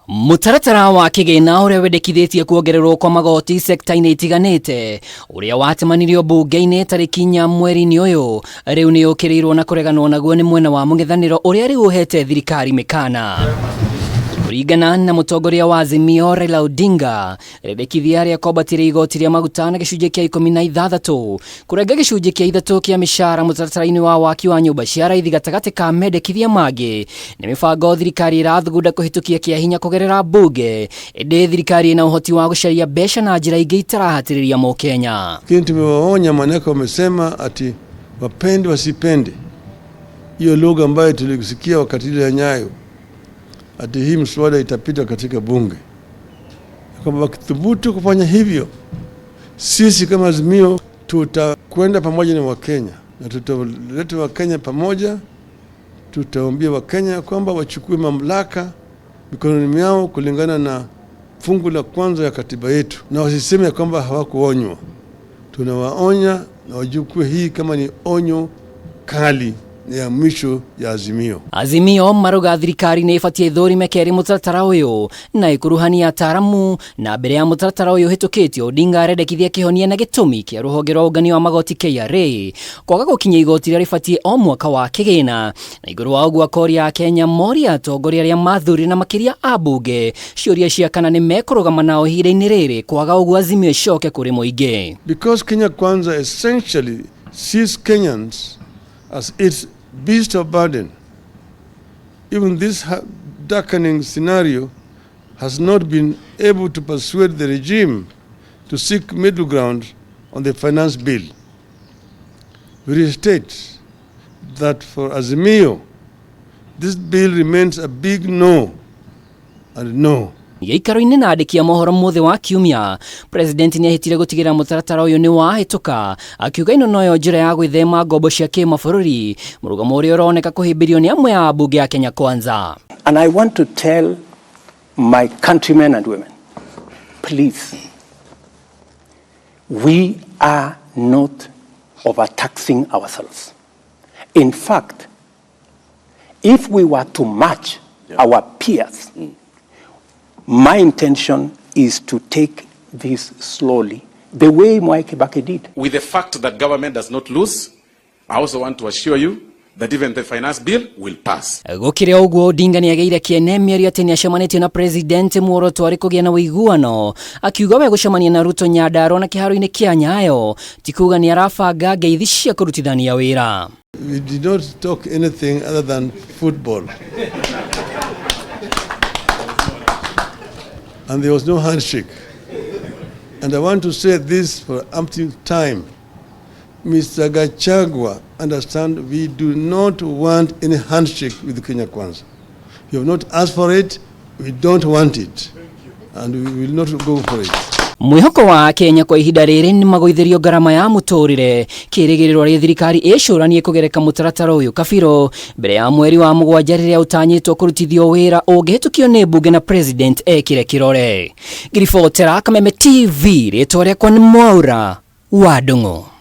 Mũtaratara wa kĩgĩna ũrĩa wendekithĩtie kuongererwo kwa magoti sekta-inĩ itiganĩte ũrĩa watemanirio mbunge-inĩ tarĩki inya mweri-inĩ ũyũ rĩu nĩ ũkĩrĩirwo na kũreganwo naguo nĩ mwena wa mũng'ethanĩro ũrĩa rĩu ũhete thirikari mĩkana. Kũringana na mũtongoria wa Azimio Raila Odinga, rĩendekithia rĩa kwambatĩria igoti rĩa maguta na gĩcunjĩ kĩa 16, kũrenga gĩcunjĩ kĩa ithatũ kĩa mĩcara mũtaratara-inĩ wa waki wa nyũmba cia raithi gatagatĩ ka mendekithia mangĩ nĩ mĩbango thirikari ĩrathugunda kũhĩtũkia kĩa hinya kũgerera mbunge, ĩndĩ thirikari ĩna ũhoti wa gũcaria mbeca na njĩra ingĩ itarahatĩrĩria mũkenya. Lakini tumewaonya, manake wamesema ati wapende wasipende, hiyo lugha ambayo tulisikia wakati ile ya Nyayo ati hii mswada itapita katika bunge, kwamba wakithubutu kufanya hivyo, sisi kama Azimio tutakwenda pamoja na Wakenya na tutaleta Wakenya pamoja. Tutaambia Wakenya kwamba wachukue mamlaka mikononi mwao kulingana na fungu la kwanza ya katiba yetu, na wasiseme ya kwamba hawakuonywa. Tunawaonya na wachukue hii kama ni onyo kali ya mwisho ya Azimio. Azimio marauga thirikari nĩ ĩbatiĩ ĩthũrime kerĩ mũtaratara ũyũ na ĩkuruhanie ataaramu na mbere ya mũtaratara ũyũ ũhĩtũkĩtio Odinga arendekithia kĩhonia na gĩtũmi kĩa rũhonge rwa ũngania wa magoti KRA kwaga gũkinyia igoti rĩrĩa rĩbatiĩ o mwaka wa kĩgĩna na igũrũ wa ũguo akoria Akenya moria atongoria arĩa mathurire na makĩria ambunge ciũria cia kana nĩ mekũrũgama nao ihinda-inĩ rĩrĩ kwaga ũguo Azimio ĩcoke kũrĩ mũingĩ. Because Kenya Kwanza essentially sees Kenyans as its beast of burden, even this darkening scenario has not been able to persuade the regime to seek middle ground on the finance bill. We restate that for Azimio, this bill remains a big no and no. Gĩikaro-inĩ na andĩki a mohoro mũthĩ wa kiumia, President nĩ ahĩtire gũtigĩrĩra mũtaratara ũyũ nĩ wahĩtũka, akiuga ĩno noyo njĩra ya gwĩthema ngombo cia kĩmabũrũri, mũrũgamo ũrĩa ũroneka kũhĩmbĩrio nĩ amwe a ambunge a Kenya Kwanza. And I want to tell my countrymen and women, please, we are not overtaxing ourselves. In fact, if we were to match our peers, my intention is to take this slowly, the way Mwai Kibaki did. With the fact that government does not lose, I also want to assure you that even the finance bill will pass. Gũkĩrĩ o ũguo Odinga nĩ agĩire kĩene mĩario atĩ nĩ acemanĩtie na president muoroto arĩ kũgĩa na ũiguano, akiuga we gũcemania na Ruto Nyandarua na kĩharo-inĩ kĩa Nyayo ti kuga nĩ arabanga ngeithi cia kũrutithania wĩra. We did not talk anything other than football. And there was no handshake. And I want to say this for umpteenth time. Mr. Gachagua, understand we do not want any handshake with Kenya Kwanza. You have not asked for it, we don't want it. And we will not go for it. Mwĩhoko wa Kenya kwa ihinda rĩrĩ nĩ magũithĩrio ngarama ya mũtũrĩre kĩrĩgĩrĩro rĩ thirikari ĩcũranie kũgereka mũtaratara ũyũ kabiro mbere ya mweri wa mũgwanja rĩrĩa ũtanyĩtwo kũrutithio wĩra ũngĩhĩtũkio nĩ mbunge na president ekĩre kĩrore. Ngiribotera Kameme TV, rĩtwa rĩakwa nĩ Mwaura wa Ndung'u.